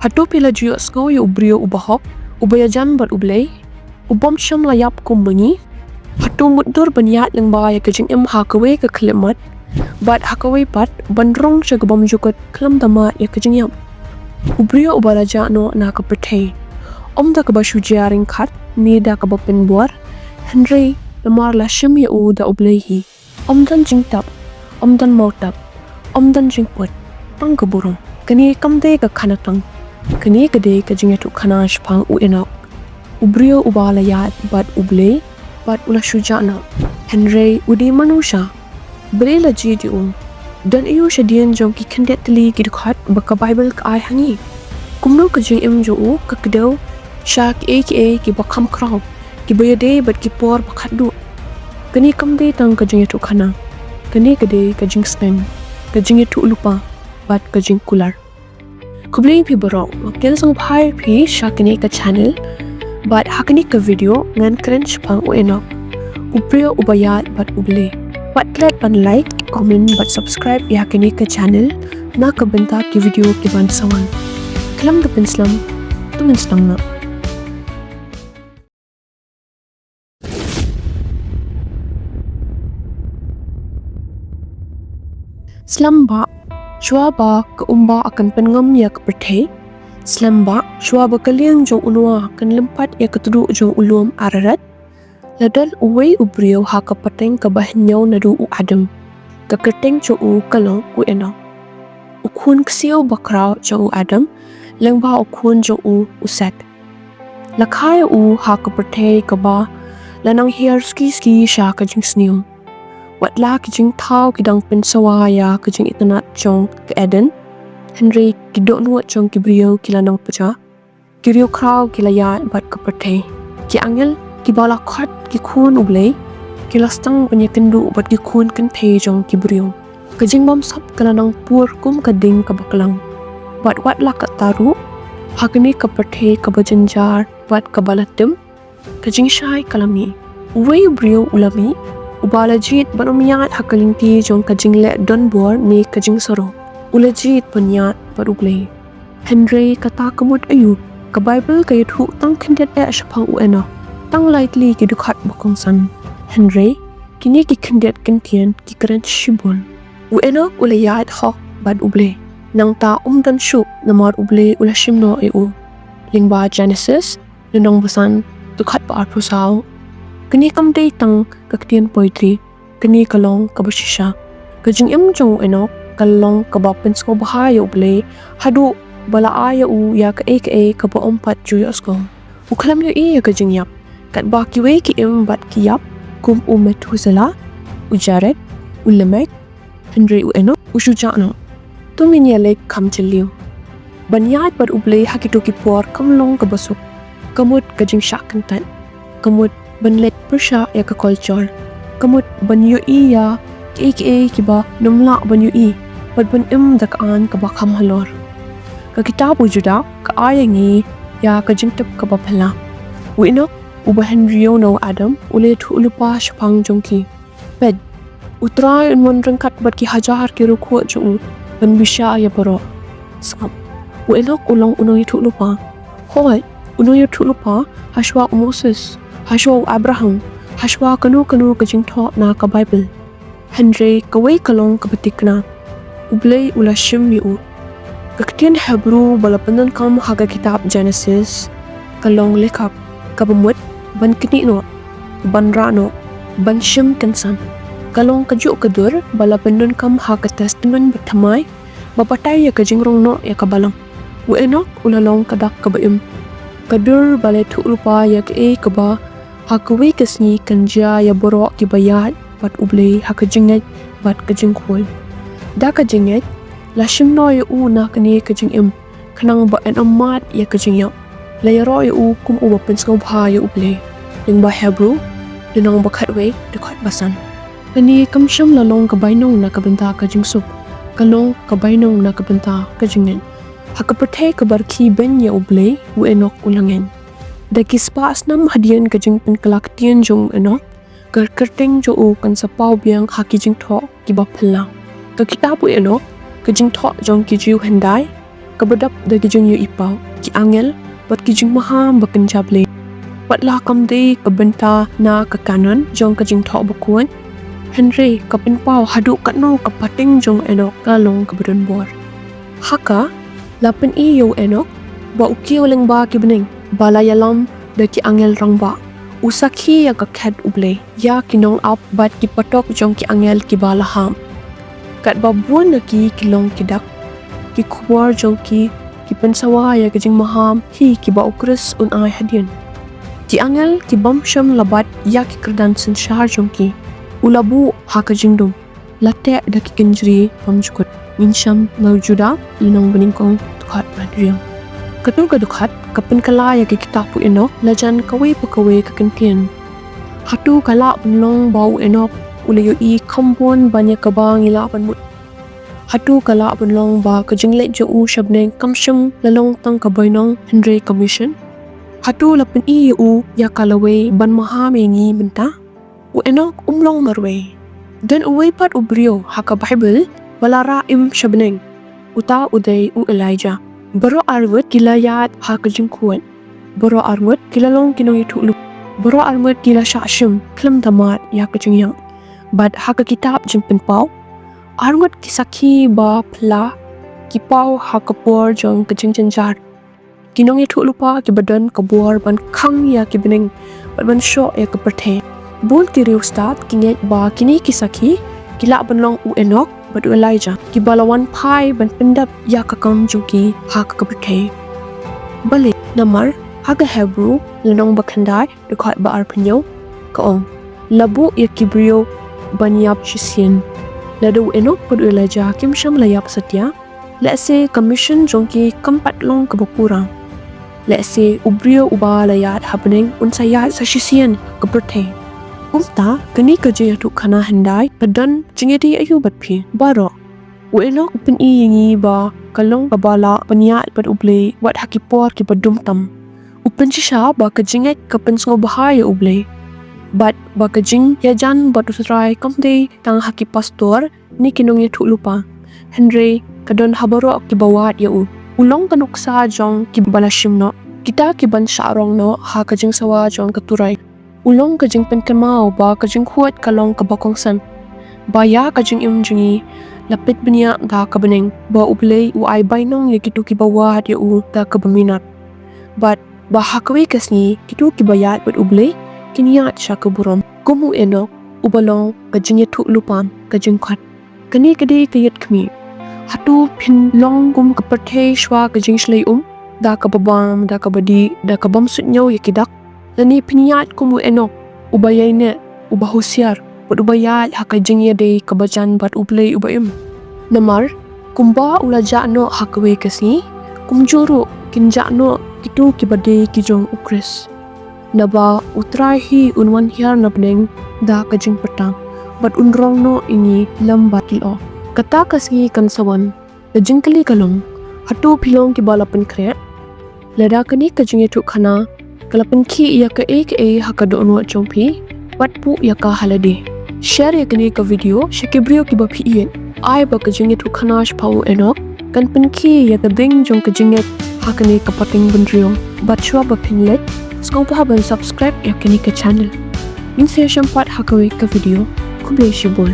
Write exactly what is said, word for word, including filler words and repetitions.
Hato phi la ju ïohsngew ïa u briew uba hok, uba ïajan bad U Blei, u bym shym la ïap kum ma ngi? Hato mutdur ban ïaid lyngba ïa ka jingim ha kawei ka khyllipmat, bad ha kawei pat ban rung sha ka bymjukut khlem da mad ïa ka jingïap? U briew uba la jah noh na ka pyrthei, ym da kaba shu jia ryngkat ne da kaba pynbor, hynrei namar la shim ïa u da U Blei hi. Ym don jingtap, ym don mawtap, ym don jingput, tang ka burom. Kane kam dei ka khana tang. Kane ka dei ka jingïathuhkhana shaphang u Enok, u briew uba la ïaid bad U Blei, bad u la shu jah noh. Hynrei u dei mano sha? Balei la jied ïa u? Don aïu shadien jong ki khyndiat tylli ki dkhot ba ka Baibl ka ai ha ngi? Kumno ka jingim jong u ka kdew sha kiei kiei kiba kham khraw, kiba ïadei bad ki por ba khatduh? Kane kam dei tang ka jingïathuhkhana. Kane ka dei ka jingsneng, ka jingïathuhlypa, bad ka jingkular. Khublei phi baroh, nga pdiang sngewbha ïa phi sha kane ka channel. Bad ha kane ka video ngan kren shaphang u Enok, u briew uba ïaid bad U Blei. Wat klet ban like, comment bad subscribe ïa kane ka channel na ka bynta ki video kiban sa wan. Khlem da pynslem, to ngin sdang noh. Slem ba, shuwa ba ka umba kan pynngam ïa ka pyrthei, slem ba, shuwa ba ka lieng jong u Noah kan lympat ïa ka tduh jong u lum Ararat, la don uwei u briew ha ka pateng kaba hynñiew naduh u Adam. Ka kyrteng jong u ka long u Enok, u khun ksiew bakhraw jong u Adam, lyngba u khun jong u, u Set. La kha ïa u ha ka pyrthei kaba la nang hiar suki suki sha ka jingsniew. Wat la ki jingthaw ki dang pynsawa ïa ka jingitynnad jong ka Eden, hynrei ki dohnud jong ki briew ki la nang pjah. Ki riewkhraw ki la ïaid bad ka pyrthei. Ki angel kiba la khot ki khun U Blei ki la sdang ban ïakynduh bad ki khun kynthei jong ki briew. Ka jingbamsap ka la nang pur kum ka ding kaba klang. Bad wat la katta ruh, ha kane ka pyrthei kaba jynjar bad kaba la tim, ka jingshai ka la mih. Uwei u briew u la mih, uba la jied ban ym ïaid ha ka lynti jong ka jingleh donbor ne ka jingsarong. U la jied ban ïaid bad U Blei. Hynrei kata ka mut aïu? Ka Baibl ka ïathuh tang khyndiat eh shaphang u Enok, tang lai tylli ki dkhot ba kongsan. Hynrei kine ki khyndiat kyntien ki kren shibun. U Enok u la ïaid hok bad U Blei. Nangta um don shuh namar U Blei u la shim noh ïa u. Lyngba Genesis, lynnong ba san, dkhot ba arphew saw. Kane kam dei tang ka ktien poetry. Kane ka long kaba shisha. Ka jingim jong u Enok ka long kaba pynsngewbha ïa U Blei, haduh ba la ai ïa u ïa kaei kaei kaba um pat ju ïohsngew. U khlem ïohi ïa ka jingïap, katba kiwei ki im bad ki ïap, kum u Methuselah, u Jared, u Lamek, hynrei u Enok u shu jah noh. To ngin ïaleit kham jylliew. Ban ïaid bad U Blei ha kito ki por kam long kaba suk. Ka mut ka jingshah kyntait. Ka mut ban leit pyrshah ïa ka culture. Ka mut ban ïohi ïa kiei kiei kiba nym lah ban ïohi, bad ban im da ka aiñ kaba kham halor. Ka kitab u Juda ka ai ïa ngi ïa ka jingtip kaba phylla. U Enok, uba hynriew na u Adam, u la ïathuh lypa shaphang jong ki. Peit, U Trai un wan ryngkat bad ki hajar ki riewkhuid jong u ban bishar ïa baroh. Sngap, u Enok u long u nongïathuhlypa. Hooid, u nongïathuhlypa hashuwa u Moses, hashuwa u Abraham, hashuwa kano kano ka jingthoh na ka Baibl. Hynrei kawei ka long kaba thikna. U Blei u la shim ïa u. Ka ktien Hebru ba la pyndonkam ha ka kitab Genesis ka long lekab, kaba mut ban knieh noh, ban rah noh, ban shim kynsan. Ka long kajuh ka dur ba la pyndonkam ha ka Testament Bathymmai, ba batai ïa ka jingrong noh ïa ka balang. U Enok u la long ka dak kaba im. Ka dur ba la ïathuh lypa ïa kaei kaba ha kawei ka sngi kan jia ïa baroh kiba ïaid bad U Blei ha ka jingngeit bad ka jingkhuid. Da ka jingngeit, la shim noh ïa u na kane ka jingim, khnang ba yn ym mad ïa ka jingïap. La ïaroh ïa u kum uba pynsngewbha ïa U Blei. Lyngba Hebru, lynnong ba khatwei, dkhot ba san. Kane kam shym la long ka bainong na ka bynta ka jingsuk. Ka long ka bainong na ka bynta ka jingngeit. Ha ka pyrthei kaba rkhie beiñ ïa U Blei, u Enok u la ngeit. Da ki spah snem hadien ka jingpynkylla ktien jong u Enok, ka kyrteng jong u kan sa paw biang ha ki jingthoh kiba phylla. Ka kitab u Enok, ka jingthoh jong ki Jiw hyndai, kaba dap da ki jingïohi paw, ki angel, bad ki jingmaham ba kynja Blei. Wat la kam dei ka bynta na ka kanon jong ka Jingthoh Bakhuid, hynrei ka pynpaw haduh katno ka pateng jong u Enok ka long kaba don bor. Ha ka, la pyni ïa u Enok ba u kiew lyngba ki bneng ba la ïalam da ki angel rangbah. U sakhi ïa ka khet U Blei, ïa ki nongap bad ki patok jong ki angel kiba la hap. Katba bun na ki ki long ki dak, ki khubor jong ki ki pynsawa ïa ki jingmaham hi kiba u Khrist un ai hadien. Ki angel ki bym shym la bat ïa ki kyrdan synshar jong ki. U la buh ha ka jingdum, la teh da ki kynjri bymjukut. Ngin shem na u Juda lynnong ba nyngkong, dkhot ba hynriew. Katto ka dkhot ka pynkylla ïa ka kitab u Enok lajan kawei pa kawei ka kyntien. Hato ka lah ban long ba u Enok u la ïohi kham bun ban ïa kaba ngi lah ban mut? Hato ka lah ban long ba ka jingleit jong u sha bneng kam shym la long tang ka bainong hynrei ka mission? Hato la pyni ïa u ïa ka lawei ban maham ïa ngi mynta? U Enok um long marwei. Don uwei pat u briew ha ka Baibl ba la rah im sha bneng. Uta u dei u Elijah. Baroh arngut ki la ïaid ha ka jingkhuid. Baroh arngut ki la long ki nongïathuhlypa. Baroh arngut ki la shah shim khlem da mad ïa ka jingïap. Bad ha ka kitab Jingpynpaw, arngut ki sakhi ba phylla ki paw ha ka por jong ka jingjynjar. Ki nongïathuhlypa kiba don ka bor ban khang ïa ki bneng bad ban shoh ïa ka pyrthei. Bun ki riewstad ki ngeit ba kine ki sakhi ki lah ban long u Enok bad u Elijah, kiba la wan phai ban pyndep ïa ka kam jong ki ha ka pyrthei. Balei? Namar ha ka Hebru lynnong ba khyndai, dkhot ba arphew hynñiew, ka ong, la buh ïa ki briew ban ïap shisien. Lada u Enok bad u Elijah kim shym la ïap satia, lehse ka mission jong ki kam pat long kaba pura. Lehse u briew uba la ïaid ha bneng un sa ïaid sa shisien ha ka pyrthei. Kumta, kane ka jingïathuhkhana hyndai ka don jingïadei aïu bad phi baroh? U Enok u pyni ïa ngi ba ka long kaba lah ban ïaid bad U Blei wat ha ki por kiba dum tam. U pynshisha ba ka jingngeit ka pynsngewbha ïa U Blei, bad ba ka jingïajan bad U Trai kam dei tang ha ki pastor ne ki nongïathuhlypa, hynrei ka don ha baroh kiba wad ïa u. U long ka nuksa jong kiba la shim noh, kita ki ban shah rong noh ha ka jingsawa jong ka Trai. U long ka jingpynkynmaw ba ka jingkhuid ka long kaba kongsan, ba ïa ka jingim jong ngi la peit bniah da ka bneng, ba U Blei u ai bainong ïa kito kiba wad ïa u da kaba minot, bad ba ha kawei ka sngi kito kiba ïaid bad U Blei kin ïaid sha ka burom, kum u Enok uba long ka jingïathuhlypa, ka jingkhuid. Kane ka dei ka ïit khmih. Hato phin long kum ka pyrthei shuwa ka jingshlei um, da kaba bam, da kaba dih, da ka bym suidñiew ïa ki dak? Lane phin ïaid kum u Enok, uba ïaineh, uba husiar, bad uba ïaid ha ka jingïadei kaba jan bad U Blei uba im? Namar kumba u la jah noh ha kawei ka sngi, kumjuh ruh kin jah noh kito kiba dei ki jong u Khrist. Naba U Trai hi un wan hiar na bneng da ka jingpyrta, bad un rong noh ïa ngi lem bad ki lyoh. Kata ka sngi kan sa wan. Ka jingkylli ka long, hato phi long kiba la pynkhreh? Lada kane ka jingïathuhkhana ka la pynkhih ïa kaei kaei ha ka dohnud jong phi, wat buh ïa ka ha lade. Share ïa kane ka video sha ki briew kiba phi ïeit. Ai ba ka jingïathuhkhana shaphang u Enok kan pynkhih ïa ka ding jong ka jingngeit ha kane ka pateng bynriew. Bad shuwa ba phin leit, sngewbha ban subscribe ïa kane ka channel. Ngin sa ïashem pat ha kawei ka video. Khublei shibun.